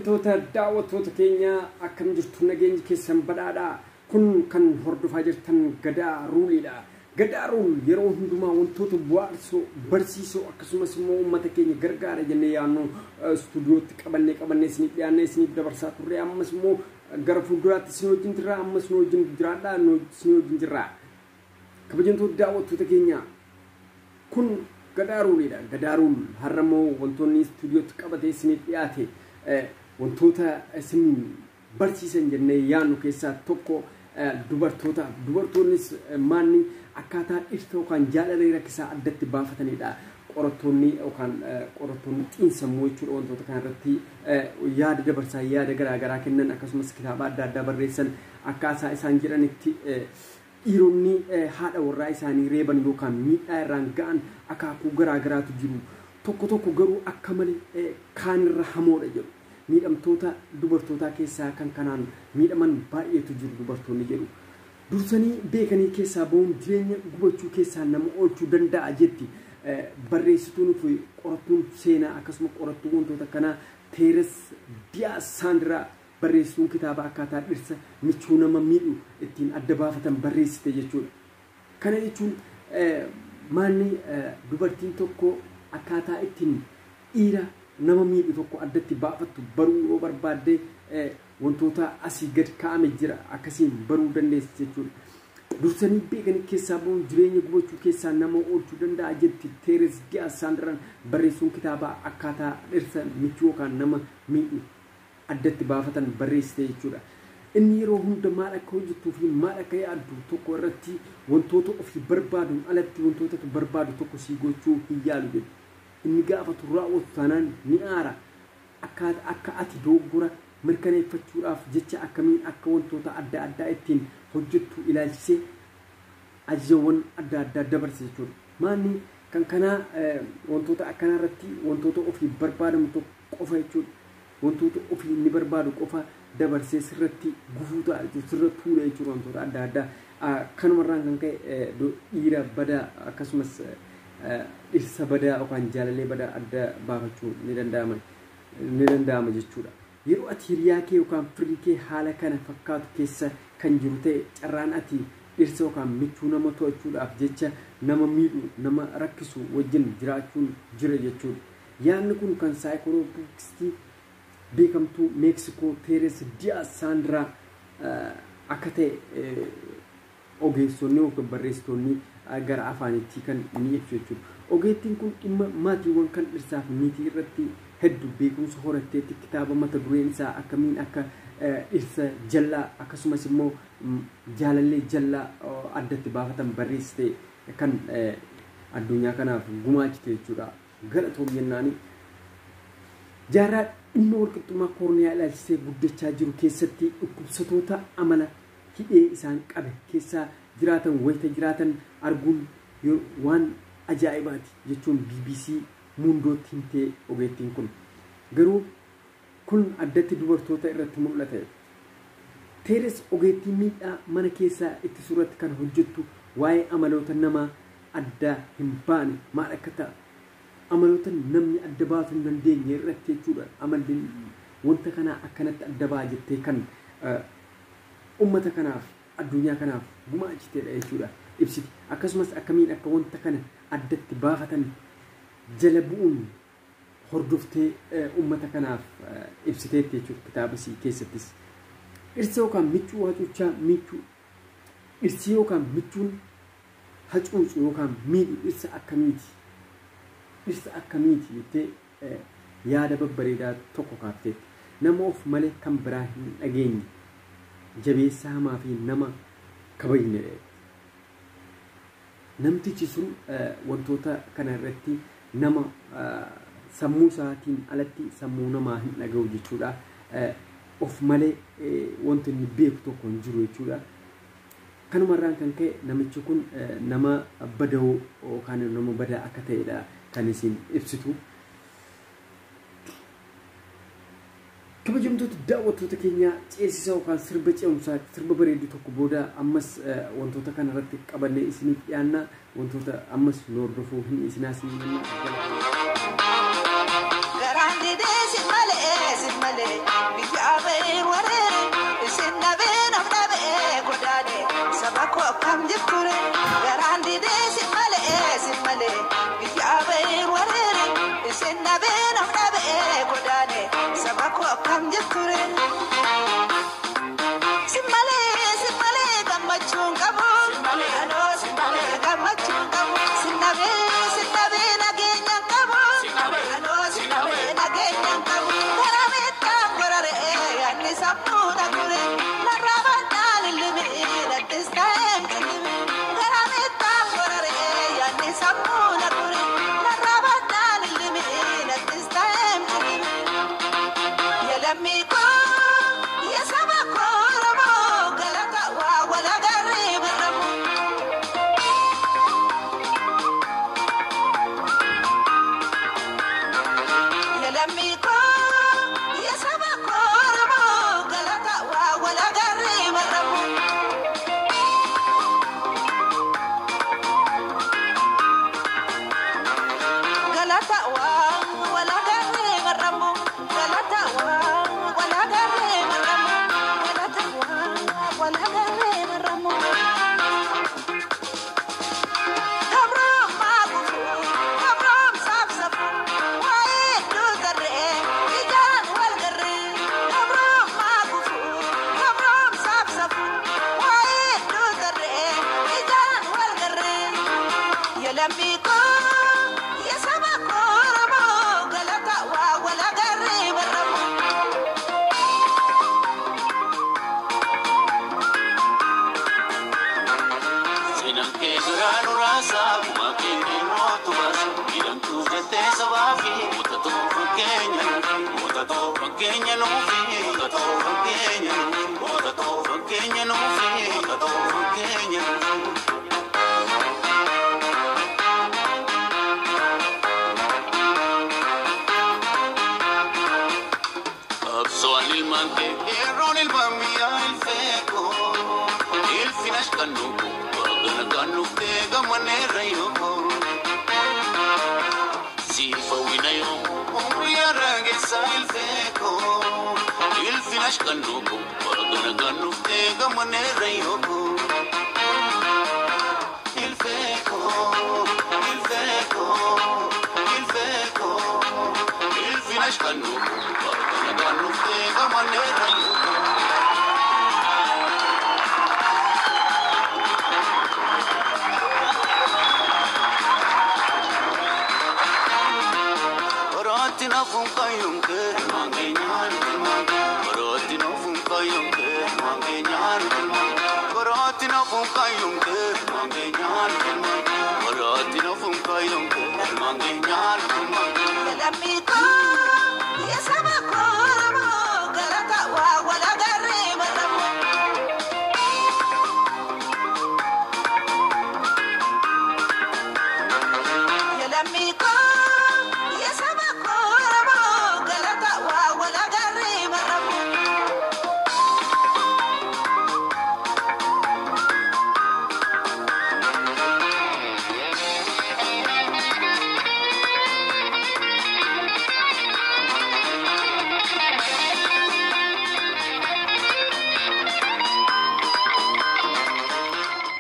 Kabajamtoota daawwattoota keenya, akkam jirtu? Nageenyi keessan badhaadhaa. Kun kan hordofaa jirtan Gadaa Ruuliidha. Gadaa Ruul yeroo hundumaa wantoota bu'aarsoo, barsiisoo, akkasumas immoo uummata keenya gargaara jennee yaadnu istuudiyootti qabannee qabannee isiniif dhiyaannee isiniif dabarsaa turre. Ammas immoo gara fuulduraatti isin wajjin jirra. Ammas nu wajjin jiraadhaa, isin wajjin jirra. Kabajamtoota daawwattoota keenya, kun Gadaa Ruuliidha. Gadaa Ruul har'a immoo wantoonni istuudiyootti qabatee isiniif dhiyaate wantoota isin barsiisan jennee yaadnu keessaa tokko dubartoota. Dubartoonnis maanni akkaataa dhirsa yookaan jaalallee rakkisaa addatti baafatanidha. Qorattoonni yookaan qorattoonni xiinsammuu jechuudha wantoota kanarratti yaada dabarsaa, yaada garaagaraa kennan, akkasumas kitaaba adda addaa barreessan akkaataa isaan jedhanitti dhiironni haadha warraa isaanii reeban yookaan miidhaa irraan ga'an akaakuu garaagaraatu jiru. Tokko tokko garuu akka malee kaanirra hamoodha jedhu. Miidhamtoota dubartootaa keessaa kan kanaan miidhaman baay'eetu jiru dubartoonni jedhu. Dursanii beekanii keessaa bahuun jireenya gubachuu keessaa nama oolchuu danda'a jetti. Barreessituun fi qorattuun seenaa akkasuma qorattuu wantoota kanaa Teeres Diyaas Saandiraa, barreessituun kitaaba akkaataa dhirsa michuu nama miidhu ittiin adda baafatan barreessite jechuudha. Kana jechuun maanni dubartiin tokko akkaataa ittiin dhiira nama miidhu tokko addatti baafattu baruu yoo barbaadde wantoota asii gad kaa'ame jira, akkasiin baruu dandeessi jechuudha. Dursanii beekanii keessaa bahuun jireenya gubachuu keessaa nama oolchuu danda'a jetti Teeres Diyaas Saandiraan, barreessuun kitaaba akkaataa dhirsa michuu yookaan nama miidhu addatti baafatan barreessite jechuudha. Inni yeroo hunda maal akka hojjettuu fi maal akka yaaddu tokko irratti wantoota ofii barbaaduun alatti wantoota barbaadu tokko sii gochuu hin yaalu jedhu. Inni gaafatu raawwatu taanaan ni aara. Akka ati dogoggora mirkaneeffachuudhaaf jecha akkamiin akka wantoota adda addaa ittiin hojjettu ilaalchisee ajajawwan adda addaa dabarse jechuudha. Maanni kan kanaa wantoota akkanaa irratti wantoota ofii barbaadamu tokko qofa jechuudha. Wantoota ofii inni barbaadu qofa dabarsee sirratti gufuu ta'a jechuudha. Sirra tuula jechuudha wantoota adda addaa. Kanumarraan kan ka'e dhiira badaa akkasumas dhirsa badaa yookaan jaalalee badaa adda baafachuu ni danda'ama jechuudha. Yeroo ati hiriyaa kee yookaan firri kee haala kana fakkaatu keessa kan jiru ta'e, carraan ati dhirsa yookaan michuu nama to'achuudhaaf jecha nama miidhu, nama rakkisu wajjin jiraachuun jira jechuudha. Yaadni kun kan saayikoloojistii beekamtuu Meeksikoo Teeres Diyaas Saandiraa akka ta'e ogeessonni yookaan barreessitoonni gara afaanitti kan ni ibsu jechuudha. Ogeettiin kun dhimma maatiiwwan kan dhirsaaf niitii irratti hedduu beekumsa horatteetti kitaaba mata dureen isaa akkamiin akka dhirsa jallaa akkasumas immoo jaalallee jallaa addatti baafatan barreessite kan addunyaa kanaaf gumaachite jechuudha. Galatoom jennaani. Jaarraa dhimma walqixxummaa koorniyaa ilaalchisee guddachaa jiru keessatti dhukkubsatoota amala hidhee isaan qabe keessaa jiraatan wayita jiraatan arguun waan ajaa'ibaati jechuun BBC Mundootti himtee ogeettiin kun. Garuu kun addatti dubartoota irratti mul'ata. Teeres ogeettii miidhaa mana keessaa ittisuu irratti kan hojjettu waa'ee amaloota namaa adda hin baane maal akka ta'a, amaloota namni adda baasuu hin dandeenye irratti jechuudha. Amalli wanta kanaa akkanatti adda ba'a jettee kan ummata kanaaf, addunyaa kanaaf gumaachiteedha jechuudha ibsiti. Akkasumas akkamiin akka wanta kana addatti baafatan jala bu'uun hordoftee ummata kanaaf ibsiteetti jechuudha kitaaba isii keessattis. Dhirsa yookaan michuu hacuuchaa michuu, dhirsi yookaan michuun hacuucu yookaan miidhu dhirsa akkamiiti? Dhirsa akkamiiti jettee yaada babbareedaa tokko kaafteetti. Nama of malee kan biraa hin dhageenye, jabeessa hamaa fi nama kabajne. Namtichi sun wantoota kana irratti nama sammuu isaatiin alatti sammuu namaa hin dhaga'u jechuudha. Of malee wanti inni beeku tokko hin jiru jechuudha. Kanumarraan kan ka'e namichi kun nama badawoo yookaan nama badaa akka ta'edha kan isin ibsitu. Kabajamtoota daawwattoota keenya, ceesisa yookaan sirba ce'umsaa, sirba bareedu tokko booda ammas wantoota kana irratti qabannee isiniif dhiyaanna. Wantoota ammas nu hordofuu hin isinaa isin Garaan didee si malee, si malee.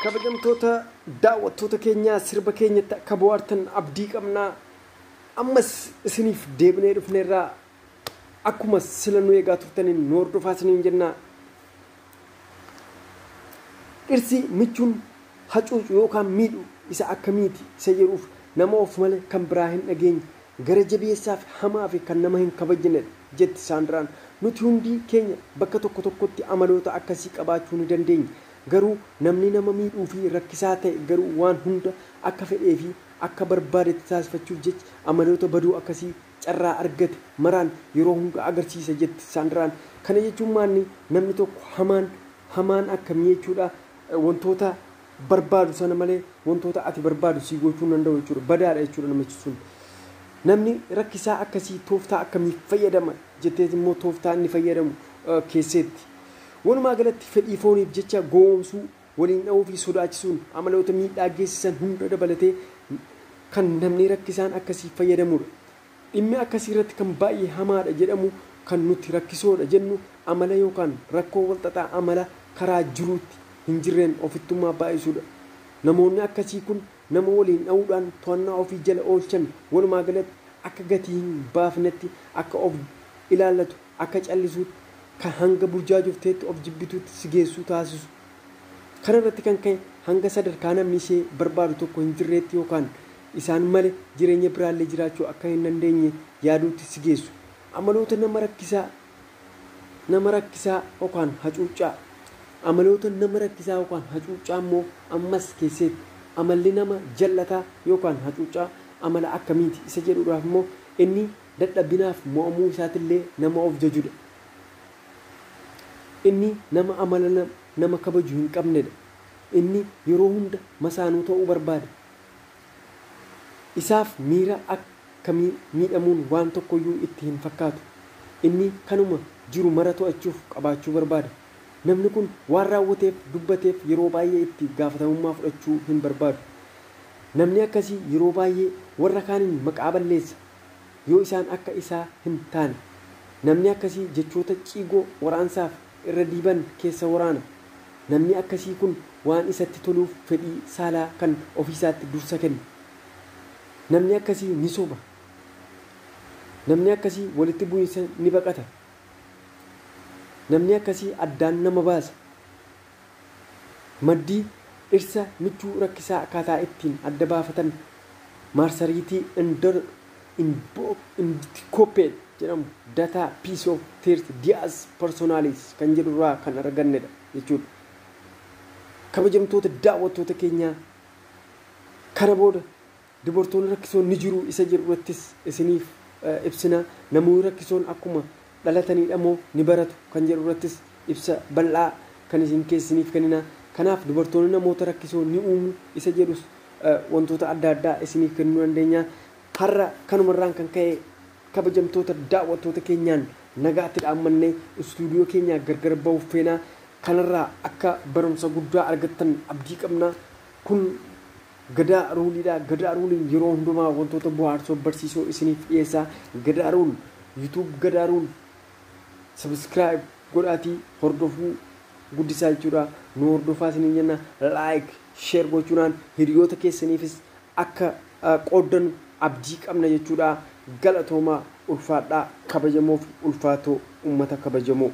Kabajamtoota daawwattoota keenyaa sirba keenyatti akka bohaartan abdii qabnaa. Ammas isiniif deebinee dhufneerraa akkuma sila nu eegaa turtaniin nu hordofaa isiniin jennaa. Dhirsi michuun hacuucu yookaan miidhu isa akkamiiti isa jedhuuf nama of malee kan biraa hin dhageenye gara jabeessaa fi hamaa fi kan nama hin kabajne jetti Saandiraan. Nuti hundi keenya bakka tokko tokkotti amaloota akkasii qabaachuu ni dandeenya. Garuu namni nama miidhuu fi rakkisaa ta'e garuu waan hunda akka fedhee fi akka barbaadetti taasifachuuf jecha amaloota baduu akkasii carraa argate maraan yeroo hunda agarsiisa jetti Saandiraan. Kana jechuun maanni namni tokko hamaan akkamii jechuudha wantoota barbaadu sana malee wantoota ati barbaadu si gochuu hin danda'u jechuudha. Badaadha jechuudha namichi sun. Namni rakkisaa akkasii tooftaa akkamii fayyadama jetteet immoo tooftaa inni fayyadamu keessetti. Walumaa galatti fedhii fooniif jecha goomsuu, waliin dha'uu fi sodaachisuun amaloota miidhaa geessisan hunda dabalatee kan namni rakkisaan akkasii fayyadamudha. Dhimmi akkasii irratti kan baay'ee hamaadha jedhamu kan nuti rakkisoodha jennu amala yookaan rakkoo walxaxaa amala karaa jiruutti hin jirreen ofittummaa baay'isuudha. Namoonni akkasii kun nama waliin dha'uudhaan to'annaa ofii jala oolchan walumaa galatti akka gatii hin baafnetti akka of ilaallatu akka callisuutti kan hanga burjaajofteetti of jibbituutti si geessuu taasisu. Kana irratti kan ka'e hanga sadarkaa namni ishee barbaadu tokko hin jirreetti yookaan isaan malee jireenya biraallee jiraachuu akka hin dandeenye yaaduutti si geessu. Amaloota nama rakkisaa yookaan hacuuccaa. Amaloota nama rakkisaa yookaan hacuuccaa immoo ammas keessatti amalli nama jallataa yookaan hacuuccaa amala akkamiiti isa jedhuudhaaf immoo inni dadhabinaaf mo'amuu isaatillee nama of jajudha. Inni nama amala nama kabaju hin qabnedha. Inni yeroo hunda masaanuu ta'uu barbaada. Isaaf miira akkamii miidhamuun waan tokkoyyuu itti hin fakkaatu. Inni kanuma jiru mara to'achuuf qabaachuu barbaada. Namni kun waan raawwateef dubbateef yeroo baay'ee itti gaafatamummaa fudhachuu hin barbaadu. Namni akkasii yeroo baay'ee warra kaaniin maqaa balleessa yoo isaan akka isaa hin taane. Namni akkasii jechoota ciigoo waraansaaf irra diiban keessa waraana. Namni akkasii kun waan isatti toluuf fedhii saalaa kan ofiisaatti dursa kenna. Namni akkasii ni soba. Namni akkasii walitti bu'iinsa ni baqata. Namni akkasii addaan nama baasa. Maddii dhirsa michuu rakkisaa akkaataa ittiin adda baafatan Maarsariitii Indikooped jedhamu data piece of third dias personalis kan jedhurraa kan argannedha jechuudha. Kabajamtoota daawwattoota keenyaa, kana booda dubartoonni rakkisoon ni jiru isa jedhu irrattis isiniif ibsina. Namoonni rakkisoon akkuma dhalatanidha moo ni baratu kan jedhu irrattis ibsa bal'aa kan isin keessiniif kennina. Kanaaf dubartoonni namoota rakkisoo ni uumu isa jedhus wantoota adda addaa isiniif kennuu dandeenya. Har'a kanumarraan kan ka'e kabajamtoota daawwattoota keenyaan nagaatti dhaammannee istuudiyoo keenyaa gargar ba'uuf feenaa. Kanarraa akka barumsa guddaa argattan abdii qabna. Kun Gadaa Ruuliidha. Gadaa Ruuliin yeroo hundumaa wantoota bohaarsoo barsiisoo isiniif dhiyeessa. Gadaa Ruul YouTube, Gadaa Ruul subscribe godhaatii hordofuu guddisaa jechuudha. Nu hordofaa isiniin jenna. Like, share gochuudhaan hiriyoota keessaniifis akka qooddan abdii qabna jechuudha. Galatoomaa, ulfaadhaa, kabajamoo fi ulfaatoo uummata kabajamoo.